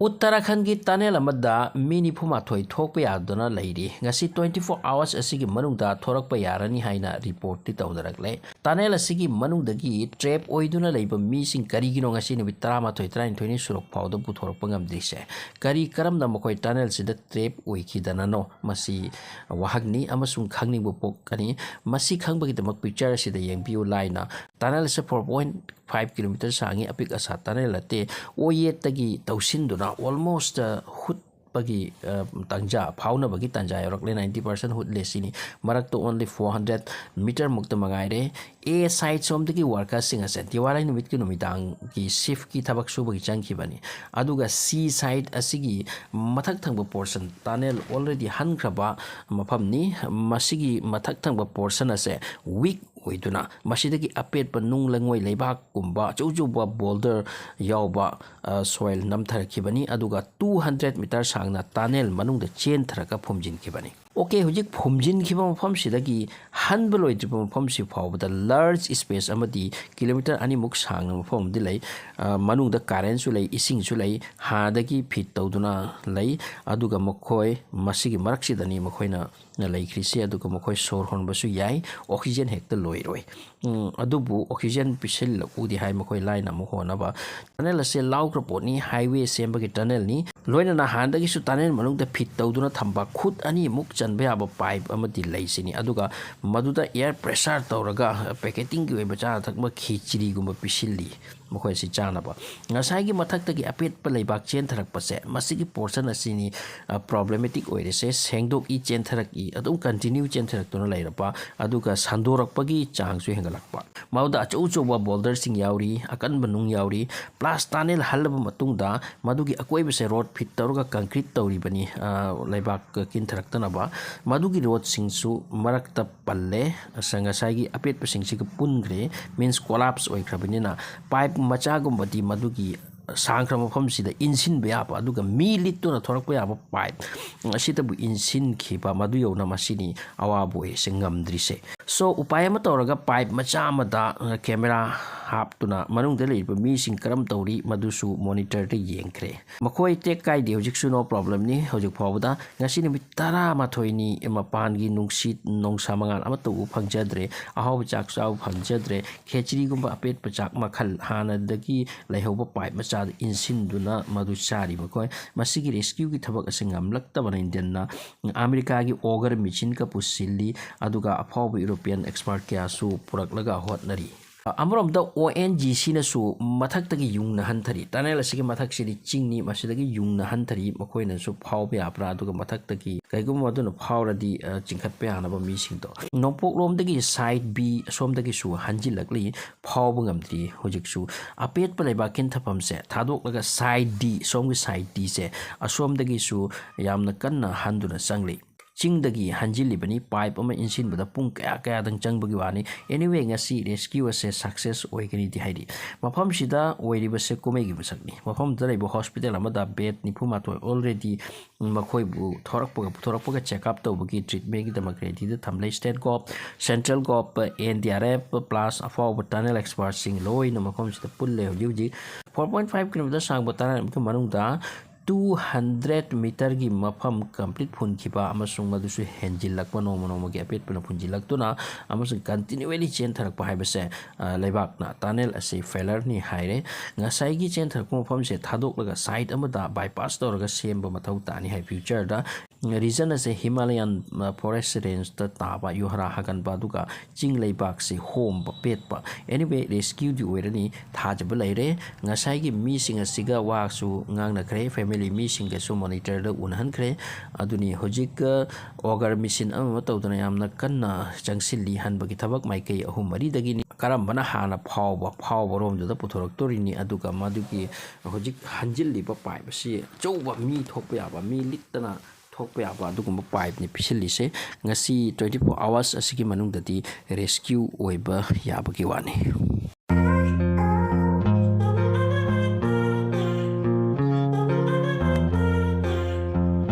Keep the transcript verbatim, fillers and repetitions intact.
ꯎꯠꯇꯔꯥꯈꯟꯒꯤ tunnel ꯑꯃꯗ ꯃꯤ ꯅꯤꯐꯨ ꯃꯥꯊꯣꯏ ꯊꯣꯛꯄ ꯌꯥꯗꯨꯅ ꯂꯩꯔꯤ꯫ ꯉꯁꯤ twenty four hours ꯑꯁꯤꯒꯤ ꯃꯅꯨꯡꯗ ꯊꯣꯔꯛꯄ ꯌꯥꯔꯅꯤ ꯍꯥꯏꯅ ꯔꯤꯄꯣꯔꯠꯇꯤ ꯇꯧꯅꯔꯛꯂꯦ꯫ ꯇꯅꯦꯜ ꯑꯁꯤꯒꯤ ꯃꯅꯨꯡꯗꯒꯤ ꯇ꯭ꯔꯦꯞ ꯑꯣꯏꯗꯨꯅ ꯂꯩꯕ ꯃꯤꯁꯤꯡ ꯀꯔꯤꯒꯤꯅꯣ ꯉꯁꯤ ꯅꯨꯃꯤꯠ ꯇꯔꯥꯃꯥꯊꯣꯏ, ꯇꯔꯥꯅꯤꯊꯣꯏꯅꯤ ꯁꯨꯔꯛ ꯐꯥꯎꯗ ꯄꯨꯊꯣꯔꯛꯄ ꯉꯝꯗ꯭ꯔꯤꯁꯦ? ꯀꯔꯤ ꯀꯔꯝꯅ ꯃꯈꯣꯏ ꯇꯅꯦꯜꯁꯤꯗ ꯇ꯭ꯔꯦꯞ ꯑꯣꯏꯈꯤꯗꯅꯅꯣ? ꯃꯁꯤ ꯋꯥꯍꯪꯅꯤ ꯑꯃꯁꯨꯡ ꯈꯪꯅꯤꯡꯕ ꯄꯣꯛꯀꯅꯤ꯫ ꯃꯁꯤ ꯈꯪꯕꯒꯤꯗꯃꯛ ꯄꯤꯛꯆꯔ ꯑꯁꯤꯗ ꯌꯦꯡꯕꯤꯌꯨ ꯂꯥꯏꯅ꯫ ꯇꯅꯦꯜ ꯑꯁꯤ four point five kilometer ꯁꯥꯡꯉꯤ, ꯑꯄꯤꯛ ꯑꯁꯥ ꯇꯅꯦꯜ ꯅꯠꯇꯦ꯫ ꯑꯣꯌꯦꯠꯇꯒꯤ ꯇꯧꯁꯤꯟꯗꯨꯅ almost, ꯑ, ꯍꯨꯠꯄꯒꯤ, ꯑ, ꯇꯥꯟꯖꯥ, ꯐꯥꯎꯅꯕꯒꯤ ꯇꯥꯟꯖꯥ ꯌꯧꯔꯛꯂꯦ꯫ Ninety percent ꯍꯨꯠꯂꯦ ꯁꯤꯅꯤ꯫ ꯃꯔꯛꯇ only four hundred meter ꯃꯨꯛꯇ ꯃꯉꯥꯏꯔꯦ꯫ ꯑꯦ ꯁꯥꯏꯠ ꯁꯣꯝꯗꯒꯤ ꯋꯥꯔꯀꯔꯁꯤꯡ ꯑꯁꯦ ꯗꯤꯋꯥꯂꯤ ꯅꯨꯃꯤꯠꯀꯤ ꯅꯨꯃꯤꯗꯥꯡꯒꯤ ꯁꯤꯐꯀꯤ ꯊꯕꯛ ꯁꯨꯕꯒꯤ ꯆꯪꯈꯤꯕꯅꯤ꯫ ꯑꯗꯨꯒ ꯁꯤ ꯁꯥꯏꯠ ꯑꯁꯤꯒꯤ ꯃꯊꯛ ꯊꯪꯕ ꯄꯣꯔꯁꯟ, ꯇꯅꯦꯜ already ꯍꯟꯈ꯭ꯔꯕ ꯃꯐꯝꯅꯤ꯫ ꯃꯁꯤꯒꯤ ꯃꯊꯛ ꯊꯪꯕ ꯄꯣꯔꯁꯟ ꯑꯁꯦ ꯋꯤꯛ ꯑꯣꯏꯗꯨꯅ ꯃꯁꯤꯗꯒꯤ ꯑꯄꯦꯠꯄ ꯅꯨꯡ ꯂꯩꯉꯣꯏ ꯂꯩꯕꯥꯛꯀꯨꯝꯕ ꯑꯆꯧ ꯑꯆꯧꯕ ꯕꯣꯜꯗꯔ ꯌꯥꯎꯕ, ꯑ, ꯁꯣꯏꯜ ꯅꯝꯊꯔꯛꯈꯤꯕꯅꯤ꯫ ꯑꯗꯨꯒ two hundred meter ꯁꯥꯡꯅ ꯇꯅꯦꯜ ꯃꯅꯨꯡꯗ ꯆꯦꯟꯊꯔꯒ ꯐꯨꯝꯖꯤꯟꯈꯤꯕꯅꯤ꯫ ꯑꯣꯀꯦ, ꯍꯧꯖꯤꯛ ꯐꯨꯝꯖꯤꯟꯈꯤꯕ ꯃꯐꯝꯁꯤꯗꯒꯤ ꯍꯟꯕ ꯂꯣꯏꯗ꯭ꯔꯤꯕ ꯃꯐꯝꯁꯤ ꯐꯥꯎꯕꯗ large space ꯑꯃꯗꯤ ꯀꯤꯂꯣꯃꯤꯇꯔ ꯑꯅꯤꯃꯨꯛ ꯁꯥꯡꯅ ꯃꯐꯝ ꯑꯃꯗꯤ ꯂꯩ꯫ ꯑ, ꯃꯅꯨꯡꯗ ꯀꯥꯔꯦꯟꯁꯨ ꯂꯩ, ꯏꯁꯤꯡꯁꯨ ꯂꯩ, ꯍꯥꯟꯅꯗꯒꯤ ꯐꯤꯠ ꯇꯧꯗꯨꯅ ꯂꯩ꯫ ꯑꯗꯨꯒ ꯃꯈꯣꯏ ꯃꯁꯤꯒꯤ ꯃꯔꯛꯁꯤꯗꯅꯤ ꯃꯈꯣꯏꯅ ꯂꯩꯈ꯭ꯔꯤꯁꯤ꯫ ꯑꯗꯨꯒ ꯃꯈꯣꯏ ꯁꯣꯔ ꯍꯣꯟꯕꯁꯨ ꯌꯥꯏ, oxygen ꯍꯦꯛꯇ ꯂꯣꯏꯔꯣꯏ꯫ ꯎꯝ, ꯑꯗꯨꯕꯨ oxygen ꯄꯤꯁꯤꯜꯂꯛꯎꯗꯤ ꯍꯥꯏ ꯃꯈꯣꯏ ꯂꯥꯏꯅ ꯑꯃꯨꯛ ꯍꯣꯟꯅꯕ꯫ ꯇꯅꯦꯜ ꯑꯁꯦ ꯂꯥꯎꯈ꯭ꯔ ꯄꯣꯠꯅꯤ, highway ꯁꯦꯝꯕꯒꯤ ꯇꯅꯦꯜꯅꯤ꯫ ꯂꯣꯏꯅꯅ ꯍꯥꯟꯅꯗꯒꯤꯁꯨ ꯇꯅꯦꯜ ꯃꯅꯨꯡꯗ ꯐꯤꯠ ꯇꯧꯗꯨꯅ ꯊꯝꯕ ꯈꯨꯠ ꯑꯅꯤꯃꯨꯛ ꯆꯟꯕ ꯌꯥꯕ ꯄꯥꯏꯞ ꯑꯃꯗꯤ ꯂꯩꯁꯤꯅꯤ꯫ ꯑꯗꯨꯒ ꯃꯗꯨꯗ air pressure ꯇꯧꯔꯒ ꯄꯦꯀꯦꯇꯤꯡꯒꯤ ꯑꯣꯏꯕ ꯆꯥꯅ ꯊꯛꯅꯕ ꯈꯤꯆ꯭ꯔꯤꯒꯨꯝꯕ ꯄꯤꯁꯤꯜꯂꯤ ꯃꯈꯣꯏ ꯑꯁꯤ ꯆꯥꯅꯕ꯫ ꯉꯁꯥꯏꯒꯤ ꯃꯊꯛꯇꯒꯤ ꯑꯄꯦꯠꯄ ꯂꯩꯕꯥꯛ ꯆꯦꯟꯊꯔꯛꯄꯁꯦ, ꯃꯁꯤꯒꯤ ꯄꯣꯔꯁꯟ ꯑꯁꯤꯅꯤ, ꯑ, ꯄ꯭ꯔꯣꯕ꯭ꯂꯦꯃꯦꯇꯤꯛ ꯑꯣꯏꯔꯤꯁꯦ꯫ ꯁꯦꯡꯗꯣꯛꯏ, ꯆꯦꯟꯊꯔꯛꯏ, ꯑꯗꯨꯝ ꯀꯟꯇꯤꯅ꯭ꯌꯨ ꯆꯦꯟꯊꯔꯛꯇꯨꯅ ꯂꯩꯔꯛꯄ, ꯑꯗꯨꯒ ꯁꯟꯗꯣꯔꯛꯄꯒꯤ ꯆꯥꯡꯁꯨ ꯍꯦꯟꯒꯠꯂꯛꯄ꯫ ꯃꯗꯨꯗ ꯑꯆꯧ ꯑꯆꯧꯕ ꯕꯣꯜꯗꯔꯁꯤꯡ ꯌꯥꯎꯔꯤ, ꯑꯀꯟꯕ ꯅꯨꯡ ꯌꯥꯎꯔꯤ꯫ ꯄ꯭ꯂꯥꯁ ꯇꯅꯦꯜ ꯍꯜꯂꯕ ꯃꯇꯨꯡꯗ ꯃꯗꯨꯒꯤ ꯑꯀꯣꯏꯕꯁꯦ ꯔꯣꯠ ꯐꯤꯠ ꯇꯧꯔꯒ ꯀꯪꯀ꯭ꯔꯤꯠ ꯇꯧꯔꯤꯕꯅꯤ, ꯑ, ꯂꯩꯕꯥꯛ ꯀꯤꯟꯊꯔꯛꯇꯅꯕ꯫ ꯃꯗꯨꯒꯤ ꯔꯣꯠꯁꯤꯡꯁꯨ ꯃꯔꯛꯇ ꯄꯜꯂꯦ, ꯑꯁ, ꯉꯁꯥꯏꯒꯤ ꯑꯄꯦꯠꯄꯁꯤꯡꯁꯤꯒ ꯄꯨꯟꯈ꯭ꯔꯦ, ꯃꯤꯟꯁ ꯀꯣꯂꯥꯞꯁ ꯑꯣꯏꯈ꯭ꯔꯕꯅꯤꯅ꯫ ꯄꯥꯏꯞ ꯃꯆꯥꯒꯨꯝꯕꯗꯤ ꯃꯗꯨꯒꯤ ꯁꯥꯡꯈ꯭ꯔꯕ ꯃꯐꯝꯁꯤꯗ ꯏꯟꯁꯤꯟꯕ ꯌꯥꯕ, ꯑꯗꯨꯒ ꯃꯤ ꯂꯤꯠꯇꯨꯅ ꯊꯣꯔꯛꯄ ꯌꯥꯕ ꯄꯥꯏꯞ ꯑꯁꯤꯗꯕꯨ ꯏꯟꯁꯤꯟꯈꯤꯕ, ꯃꯗꯨ ꯌꯧꯅ ꯃꯁꯤꯅꯤ ꯑꯋꯥꯕ ꯑꯣꯏꯔꯤꯁꯦ, ꯉꯝꯗ꯭ꯔꯤꯁꯦ꯫ So, ꯎꯄꯥꯏ ꯑꯃ ꯇꯧꯔꯒ pipe ꯃꯆꯥ ꯑꯃꯗ, ꯑ, camera ꯍꯥꯞꯇꯨꯅ ꯃꯅꯨꯡꯗ ꯂꯩꯔꯤꯕ ꯃꯤꯁꯤꯡ ꯀꯔꯝ ꯇꯧꯔꯤ ꯃꯗꯨꯁꯨ monitorꯗ ꯌꯦꯡꯈ꯭ꯔꯦ꯫ ꯃꯈꯣꯏ ꯇꯦꯛ ꯀꯥꯏꯗꯦ, ꯍꯧꯖꯤꯛꯁꯨ no problemꯅꯤ ꯍꯧꯖꯤꯛ ꯐꯥꯎꯕꯗ꯫ ꯉꯁꯤ ꯅꯨꯃꯤꯠ ꯇꯔꯥꯃꯥꯊꯣꯏꯅꯤ, ꯃꯄꯥꯟꯒꯤ ꯅꯨꯡꯁꯤꯠ ꯅꯣꯡꯁꯥ ꯃꯉꯥꯜ ꯑꯃꯠꯇ ꯎꯕ ꯐꯪꯖꯗ꯭ꯔꯦ, ꯑꯍꯥꯎꯕ ꯆꯥꯛ ꯆꯥꯕ ꯐꯪꯖꯗ꯭ꯔꯦ, ꯈꯦꯆ꯭ꯔꯤꯒꯨꯝꯕ ꯑꯄꯦꯠꯄ ꯆꯥꯛ ꯃꯈꯜ ꯍꯥꯟꯅꯗꯒꯤ ꯂꯩꯍꯧꯕ pipe ꯃꯆꯥꯗ ꯏꯟꯁꯤꯟꯗꯨꯅ ꯃꯗꯨ ꯆꯥꯔꯤ ꯃꯈꯣꯏ꯫ ꯃꯁꯤꯒꯤ rescueꯒꯤ ꯊꯕꯛ ꯑꯁꯤ ꯉꯝꯂꯛꯇꯕꯅ Indianꯅ ꯑꯃꯦꯔꯤꯀꯥꯒꯤ Auger machineꯒ ꯄꯨꯁꯤꯜꯂꯤ, ꯑꯗꯨꯒ ꯑꯐꯥꯎꯕ European expert ꯀꯌꯥꯁꯨ ꯄꯨꯔꯛꯂꯒ ꯍꯣꯠꯅꯔꯤ꯫ ꯑꯃꯔꯣꯝꯗ ONGCꯅꯁꯨ ꯃꯊꯛꯇꯒꯤ ꯌꯨꯡꯅ ꯍꯟꯊꯔꯤ꯫ Tunnel ꯑꯁꯤꯒꯤ ꯃꯊꯛꯁꯤꯗꯤ ꯆꯤꯡꯅꯤ, ꯃꯁꯤꯗꯒꯤ ꯌꯨꯡꯅ ꯍꯟꯊꯔꯤ, ꯃꯈꯣꯏꯅꯁꯨ ꯐꯥꯎꯕ ꯌꯥꯕ꯭ꯔꯥ, ꯑꯗꯨꯒ ꯃꯊꯛꯇꯒꯤ ꯀꯩꯒꯨꯝꯕ ꯑꯗꯨꯅ ꯐꯥꯎꯔꯗꯤ, ꯑ, ꯆꯤꯡꯈꯠꯄ ꯌꯥꯅꯕ ꯃꯤꯁꯤꯡꯗꯣ꯫ ꯅꯣꯡꯄꯣꯛꯂꯣꯝꯗꯒꯤ side B ꯑꯁꯣꯝꯗꯒꯤꯁꯨ ꯍꯟꯖꯤꯜꯂꯛꯂꯤ, ꯐꯥꯎꯕ ꯉꯝꯗ꯭ꯔꯤ ꯍꯧꯖꯤꯛꯁꯨ꯫ ꯑꯄꯦꯠꯄ ꯂꯩꯕꯥꯛ ꯀꯤꯟꯊꯐꯝꯁꯦ ꯊꯥꯗꯣꯛꯂꯒ side D, ꯁꯣꯝꯒꯤ side Dꯁꯦ, ꯑꯁꯣꯝꯗꯒꯤꯁꯨ ꯌꯥꯝꯅ ꯀꯟꯅ ꯍꯟꯗꯨꯅ ꯆꯪꯂꯤ꯫ ꯆꯤꯡꯗꯒꯤ ꯍꯟꯖꯤꯜꯂꯤꯕꯅꯤ꯫ Pipe ꯑꯃ ꯏꯟꯁꯤꯟꯕꯗ ꯄꯨꯡ ꯀꯌꯥ ꯀꯌꯥꯗꯪ ꯆꯪꯕꯒꯤ ꯋꯥꯅꯤ꯫ Anyway, ꯉꯁꯤ rescue ꯑꯁꯦ success ꯑꯣꯏꯒꯅꯤꯗꯤ ꯍꯥꯏꯔꯤ꯫ ꯃꯐꯝꯁꯤꯗ ꯑꯣꯏꯔꯤꯕꯁꯦ ꯀꯨꯝꯍꯩꯒꯤ ꯃꯁꯛꯅꯤ꯫ ꯃꯐꯝꯗꯨꯗ ꯂꯩꯕ hospital ꯑꯃꯗ bed ꯅꯤꯐꯨ ꯃꯥꯊꯣꯏ already ꯃꯈꯣꯏꯕꯨ ꯊꯣꯔꯛꯄꯒ, ꯄꯨꯊꯣꯔꯛꯄꯒ check up ꯇꯧꯕꯒꯤ treatmentꯒꯤꯗꯃꯛ readyꯗ ꯊꯝꯂꯦ꯫ State govt, central govt, NDRF plus ꯑꯐꯥꯎꯕ tunnel expertꯁꯤꯡ ꯂꯣꯏꯅ ꯃꯐꯝꯁꯤꯗ ꯄꯨꯜꯂꯦ ꯍꯧꯖꯤꯛ ꯍꯧꯖꯤꯛ꯫ Four point five kilometer ꯁꯥꯡꯕ tunnel ꯑꯃꯒꯤ ꯃꯅꯨꯡꯗ two hundred meterꯒꯤ ꯃꯐꯝ complete ꯐꯨꯟꯈꯤꯕ ꯑꯃꯁꯨꯡ ꯃꯗꯨꯁꯨ ꯍꯦꯟꯖꯤꯜꯂꯛꯄ, ꯅꯣꯡꯃ ꯅꯣꯡꯃꯒꯤ ꯑꯄꯦꯠꯄꯅ ꯐꯨꯟꯖꯤꯜꯂꯛꯇꯨꯅ ꯑꯃꯁꯨꯡ continually ꯆꯦꯟꯊꯔꯛꯄ ꯍꯥꯏꯕꯁꯦ, ꯑ, ꯂꯩꯕꯥꯛꯅ tunnel ꯑꯁꯤ failureꯅꯤ ꯍꯥꯏꯔꯦ꯫ ꯉꯁꯥꯏꯒꯤ ꯆꯦꯟꯊꯔꯛꯄ ꯃꯐꯝꯁꯦ ꯊꯥꯗꯣꯛꯂꯒ side ꯑꯃꯗ bypass ꯇꯧꯔꯒ ꯁꯦꯝꯕ ꯃꯊꯧ ꯇꯥꯅꯤ ꯍꯥꯏ futureꯗ꯫ Region ꯑꯁꯦ Himalayan, ꯑ, forest rangeꯇ ꯇꯥꯕ, ꯌꯨꯍꯥꯔꯥ ꯍꯥꯒꯟꯕ, ꯑꯗꯨꯒ ꯆꯤꯡ ꯂꯩꯕꯥꯛꯁꯤ ꯍꯣꯝꯕ, ꯄꯦꯠꯄ꯫ Anyway, rescueꯗꯤ ꯑꯣꯏꯔꯅꯤ, ꯊꯥꯖꯕ ꯂꯩꯔꯦ꯫ ꯉꯁꯥꯏꯒꯤ ꯃꯤꯁꯤꯡ ꯑꯁꯤꯒ ꯋꯥꯁꯨ ꯉꯥꯡꯅꯈ꯭ꯔꯦ, family ꯃꯤꯁꯤꯡꯒꯁꯨ monitorꯗ ꯎꯅꯍꯟꯈ꯭ꯔꯦ꯫ ꯑꯗꯨꯅꯤ ꯍꯧꯖꯤꯛ, ꯑ, Auger machine ꯑꯃ ꯑꯃ ꯇꯧꯗꯅ ꯌꯥꯝꯅ ꯀꯟꯅ ꯆꯪꯁꯤꯜꯂꯤ ꯍꯟꯕꯒꯤ ꯊꯕꯛ ꯃꯥꯏꯀꯩ ꯑꯍꯨꯝ ꯃꯔꯤꯗꯒꯤꯅꯤ꯫ ꯀꯔꯝꯕꯅ ꯍꯥꯟꯅ ꯐꯥꯎꯕ, ꯐꯥꯎꯕꯔꯣꯝꯗꯨꯗ ꯄꯨꯊꯣꯔꯛꯇꯣꯔꯤꯅꯤ, ꯑꯗꯨꯒ ꯃꯗꯨꯒꯤ ꯍꯧꯖꯤꯛ ꯍꯟꯖꯤꯜꯂꯤꯕ pipe ꯑꯁꯤ ꯑꯆꯧꯕ ꯃꯤ ꯊꯣꯛꯄ ꯌꯥꯕ, ꯃꯤ ꯂꯤꯠꯇꯅ ꯊꯣꯛꯄ ꯌꯥꯕ ꯑꯗꯨꯒꯨꯝꯕ pipeꯅꯤ ꯄꯤꯁꯤꯜꯂꯤꯁꯦ꯫ ꯉꯁꯤ twenty four hours ꯑꯁꯤꯒꯤ ꯃꯅꯨꯡꯗꯗꯤ rescue ꯑꯣꯏꯕ ꯌꯥꯕꯒꯤ ꯋꯥꯅꯤ꯫